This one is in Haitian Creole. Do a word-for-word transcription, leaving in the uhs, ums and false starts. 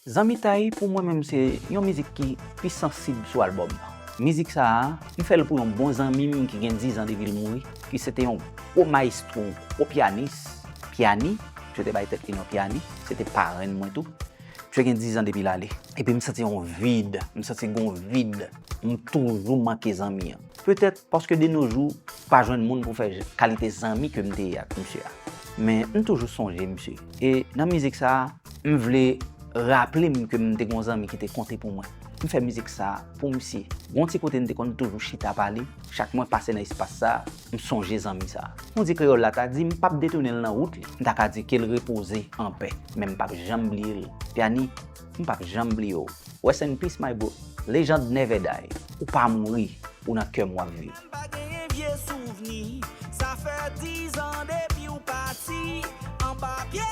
Zanmitay, pou mwen menm, se yon mizik ki pi sansib sou albòm nan. Mizik sa a, m fè l pou yon bon zanmi m ki gen diz an depi l mouri, ki se te yon gwo mayestwo, yon gwo pyanis, Pyani, misye te bay tèt li non Pyani, se te parenn mwen tou. Misye gen diz an depi l ale. Epi m santi yon vid, m santi gon vid. M toujou manke zanmi an. Petèt paske de nos jours, pa jwenn moun pou fè kalite zanmi ke m te ye ak misye a. Men m toujou sonje misye. E nan mizik sa a, m vle raple m ke m te gon zanmi ki te konte pou mwen. M fè mizik sa a pou misye. Gon ti kote n te konn toujou chita pale, chak mwen pase nan espas sa a, m sonje zanmi sa a. Yon di kreyòl la ta di, m p ap detounen l nan wout li. M ta ka di ke l repoze anpè, men m p ap janm bliye l. Pyani, m p ap janm bliye w. Rest in peace, my bro. Legend never die. Ou pa mouri, ou nan kè m w ap viv. M pa genyen vye souvni, sa fè diz an depi w pati. Anba pye